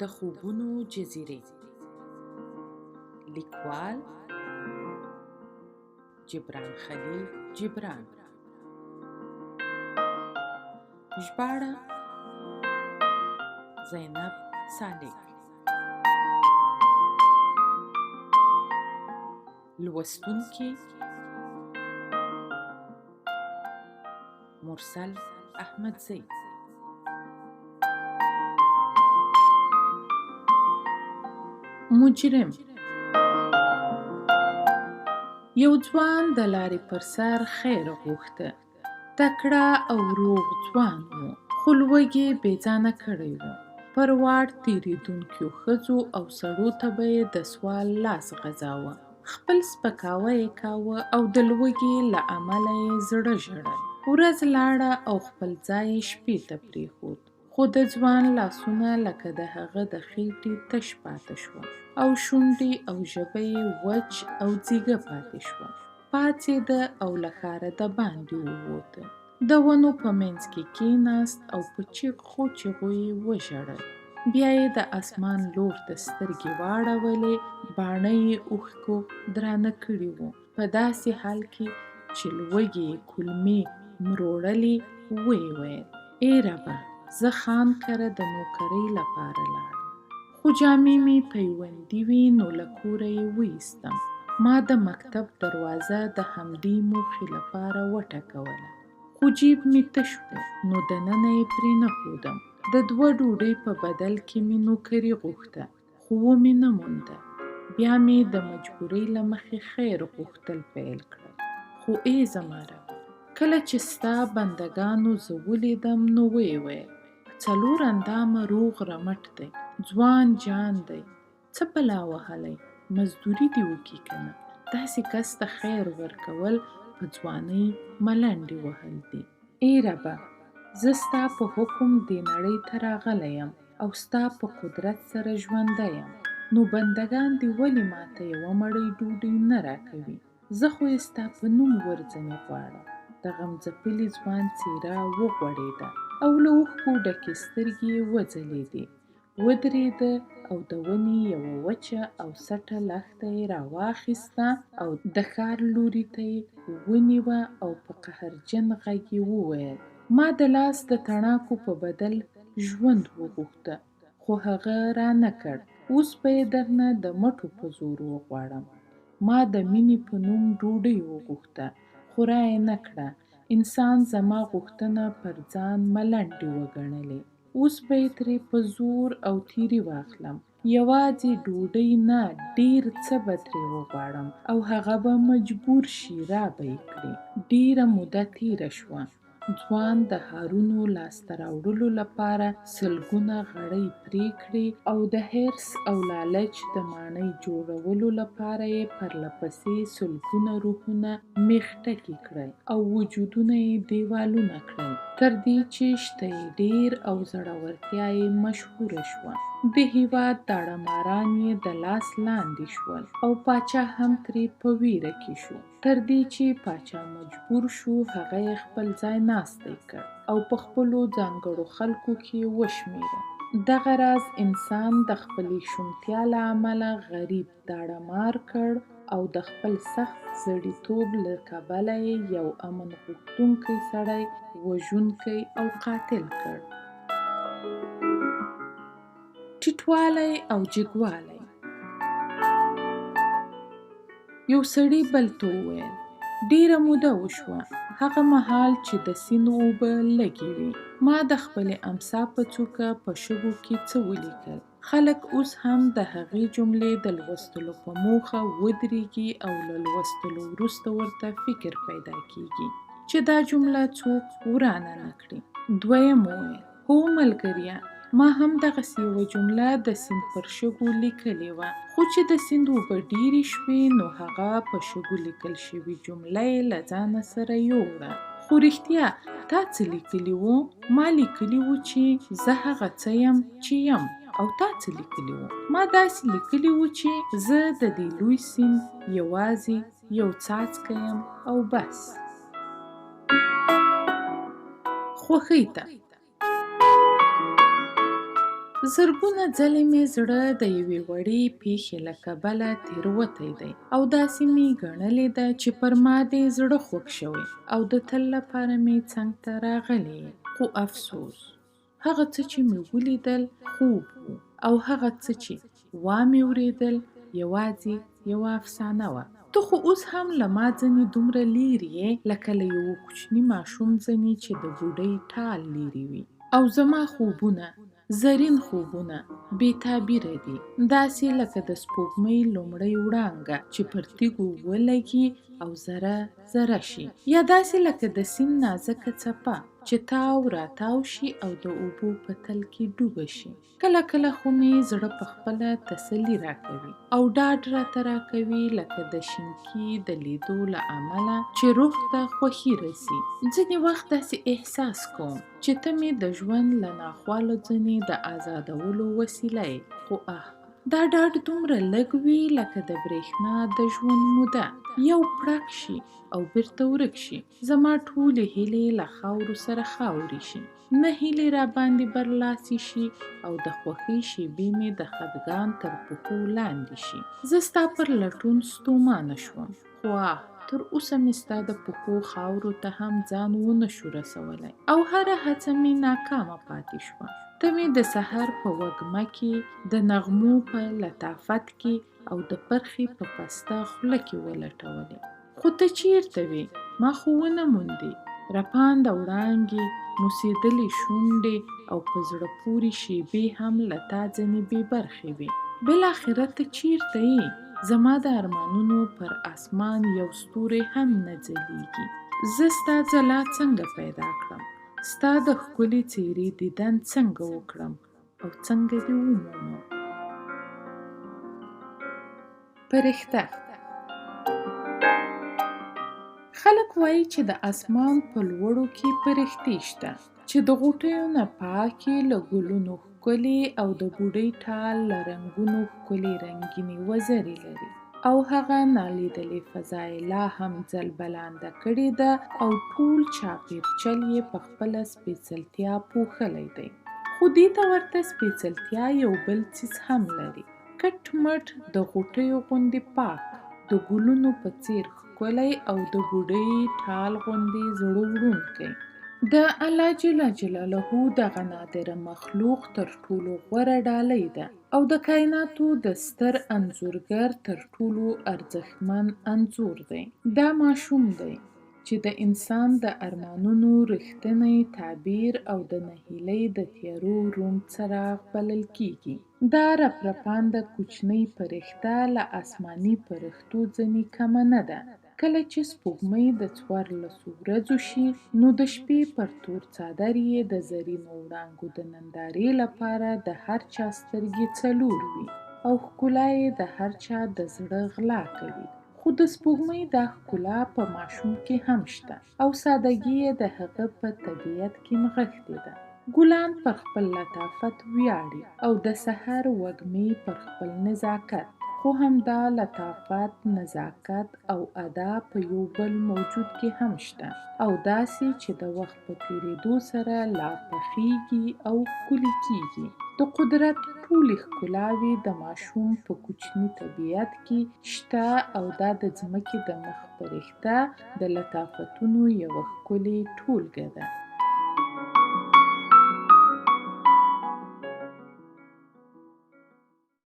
د خوبونو جزیرې، لیکوال جبران خلیل جبران، ژباړه زینب سالک، لوستونکي مرسل احمدزی. مجرم. یو ځوان د لارې پر سر خیر غوښته. تکړه او روغ ځوان و، خو لوږې بې ځانه کړی و. پر واټ تېرېدونکيو ښځو او سړو ته به یې د سوال لاس غځاوه. خپل سپکاوی یې کاوه او د لوږې له امله یې زړه ژړل. ورځ لاړه او خپل ځای یې شپې ته پرېښود، خو د ځوان لاسونه لکه د هغه د خېټې تش پاتې شول او شونډې او ژبه یې وچ او ځیږه پاتې شول. پاڅېده او له ښاره دباندې ووته. د ونو په منځ کې کېناست او په چیغو چیغو یې وژړل. بیا یې د اسمان لور ته سترګې واړولې، باڼه یې اوښکو درانه کړي وو. په داسې حال کې چې لوږې یې کولمې مروړلې، ویې ویل: ای ربه! زه خان کره د نوکرۍ لپاره لاړم، خو جامې مې پیوندي وې نو له کوره یې وایستم. ما د مکتب دروازه د همدې موخې لپاره وټکوله، خو جیب مې تش و، نو دننه یې پرېنښودم. د دوه ډوډۍ په بدل کې مې نوکري غوښته، خو ومې نه مونده. بیا مې د مجبورۍ له مخې خیر غوښتل پیل کړل، خو ای زما ربه! کله چې ستا بندګانو زه ولیدم نو ویې ویل، په څلور اندامه روغ رمټ دی، ځوان جان دی، څه بلا وهلی، مزدوري دې وکړي کنه، داسې کس ته خیر ورکول په ځوانۍ ملنډې وهل دي. ای ربه! زه ستا په حکم دې نړۍ ته راغلی یم او ستا په قدرت سره ژوندی یم، نو بندګان دې ولې ماته یوه مړۍ ډوډۍ نه راکوي؟ زه خو یې ستا په نوم ورځنې غواړم. د غمځپلي ځوان څېره وغوړېده او له اوښکو ډکې سترګې یې وځلېدې. ودرېده او د ونې یوه وچه او سټه لښته یې راواخیسته او د ښار لوري ته یې ونیوه او په قهرجن غږ یې وویل، ما د لاس د تڼاکو په بدل ژوند وغوښته، خو هغه رانه کړ، اوس به یې درنه د مټو په زور وغواړم. ما د مینې په نوم ډوډۍ وغوښته، خو را یې نه کړه، انسان زما غوښتنه پر ځان ملنډې وګڼلې. اوس به یې ترې په زور او تېري واخلم. یواځې ډوډۍ نه ډېر څه به ترې وغواړم او هغه به مجبور شي را به یې کړي. ډېره موده تېره شوه. ځوان د هارونو لاسته راوړلو لپاره سلګونه غړۍ پرې کړې او د حرص او لالچ د ماڼۍ جوړولو لپاره یې پرلپسې سلګونه روحونه مېخ ټکي کړل او وجودونه یې دېوالونه کړل، تر دې چې شته یې ډېر او زړورتیا یې مشهوره شوه. د هېواد داړه ماران یې د لاس لاندې شول او پاچا هم ترې په وېره کې شو، تر دې چې پاچا مجبور شو هغه یې خپل ځای ناستی کړ او په خپلو ځانګړو خلکو کې یې وشمېره. دغه راز انسان د خپلې شومتیا له امله غریب، داړه مار کړ او د خپل سخت زړیتوب له کبله یې یو امن غوښتونکی سړی وژونکی او قاتل کړ. ټیټوالی او جګوالی. یو سړي بل ته وویل، ډېره موده وشوه، هغه مهال چې د سیند اوبه لږې وې، ما د خپلې امسا په څوکه په شګو کې څه ولیکل. خلک اوس هم د هغې جملې د لوستلو په موخه ودرېږي او له لوستلو وروسته ورته فکر پیدا کېږي چې دا جمله څوک ورانه نه کړي. دویم وویل، هو ملګریه! ما هم دغسې یوه جمله د سیند پر شګو لیکلې وه، خو چې د سیند اوبه ډېرې شوې نو هغه په شګو لیکل شوې جمله یې له ځانه سره یووړه. خو رښتیا تا څه لیکلي وو؟ ما لیکلي وو چې زه هغه څه یم چې یم. او تا څه لیکلي وو؟ ما داسې لیکلي وو چې زه د دې لوی سیند یوازې یو څاڅکی یم او بس. خوښۍ ته. زرګونه ځلې مې زړه د یوې وړې پېښې له کبله تېروتی دی او داسې مې ګڼلې ده چې پر ما دې زړه خوږ شوی او د تل لپاره مې څنګ ته راغلی یې. خو افسوس! هغه څه چې مې ولیدل خوب و او هغه څه چې وامې ورېدل یوازې یوه افسانه وه. ته خو اوس هم له ما ځنې دومره لیرې یې لکه له یوه کوچني ماشوم ځنې چې د بوډۍ ټال لیرې وي. او زما خوبونه، زرین خوبونه، بې تعبیره دي، داسې لکه د سپوږمۍ لومړۍ وړانګه چې پر تیږو ولګي او ذره ذره شي، یا داسې لکه د سیند نازکه څپه چې تاو راتاو شي او د اوبو په تل کې ډوبه شي. کله کله خو مې زړه په خپله تسلي راکوي او ډاډ راته راکوي لکه د شینکي د لیدو له امله چې روح ته خوښي رسي. ځینې وخت داسې احساس کوم چې ته مې د ژوند له ناخوالو ځنې د ازادولو وسیله یې، خو اه! دا ډاډ دومره لږ وي لکه د برېښنا د ژوند موده، یو پړک شي او بیرته ورک شي، زما ټولې هیلې له خاورو سره خاورې شي، نه هیلې راباندې برلاسې شي او د خوښۍ شېبې مې د خفګان تر پښو لاندې شي. زه ستا پر لټون ستومانه شوم، خو آه! تر اوسه مې ستا د پښو خاورو ته هم ځان ونه شو رسولی او هره هڅه مې ناکامه پاتې شوه. ته مې د سحر په وږمه کې، د نغمو په لطافت کې او د پرخې په پسته خوله کې ولټولې. خو ته چېرته وې؟ ما خو ونه موندې. رپانده وړانګې، موسېدلې شونډې او په زړه پورې شېبې هم له تا ځنې بې برخې وې. بالاخره ته چېرته یې؟ زما د ارمانونو پر اسمان یو ستوری هم نه ځلېږي. زه ستا ځلا څنګه پیدا کړم؟ ستا د ښکلې څېرې دیدن څنګه وکړم او څنګه دې ومومم؟ پرښته. خلک وایي چې د اسمان په لوړو کې پرښتې شته چې د غوټیو نه پاکې، له ګلونو ښکلې او د بوډۍ ټال له رنګونو ښکلې رنګینې وزرې لري او هغه نالیدلې فضا یې لا هم ځلبلانده کړې ده او ټول چاپېرچل یې په خپله سپېڅلتیا پوښلی دی. خو دې ته ورته سپېڅلتیا یو بل څیز هم لري. کټ مټ د غوټیو غوندې پاک، د ګلونو په څېر ښکلی او د بوډۍ ټال غوندې زړه وړونکی. د الله جل جلاله دغه نادره مخلوق تر ټولو غوره ډالۍ ده او د کایناتو د ستر انځورګر تر ټولو ارزښتمن انځور دی. دا ماشوم دی چې د انسان د ارمانونو رښتنی تعبیر او د نهیلۍ د تیارو روڼ څراغ بلل کیږي. دا رپرپانده کوچنۍ پرښته له اسماني پرښتو ځنې کمه نه ده. کله چې سپوږمۍ د 14 ورځو شي، نو د شپې پر تور څادر یې د زرینو وړانګو د نندارې لپاره د هر چا سترګې څلور وي او ښکلا یې د هر چا د زړه غلا کوي. خو د سپوږمۍ دا ښکلا په ماشوم کې هم شته او سادګي یې د هغه په طبیعت کې نغښتې ده. ګلان پر خپل لطافت ویاړي او د سحر وږمې پر خپل نزاکت، خو همدا لطافت، نزاکت او ادا په یو بل موجود کې هم شته او داسې چې د وخت په تېرېدو سره لا پخېږي او ښکلي کېږي. د قدرت ټولې ښکلاوې د ماشوم په کوچني طبیعت کې شته او دا د ځمکې د مخ پرښته د لطافتونو یوه ښکلې ټولګه ده.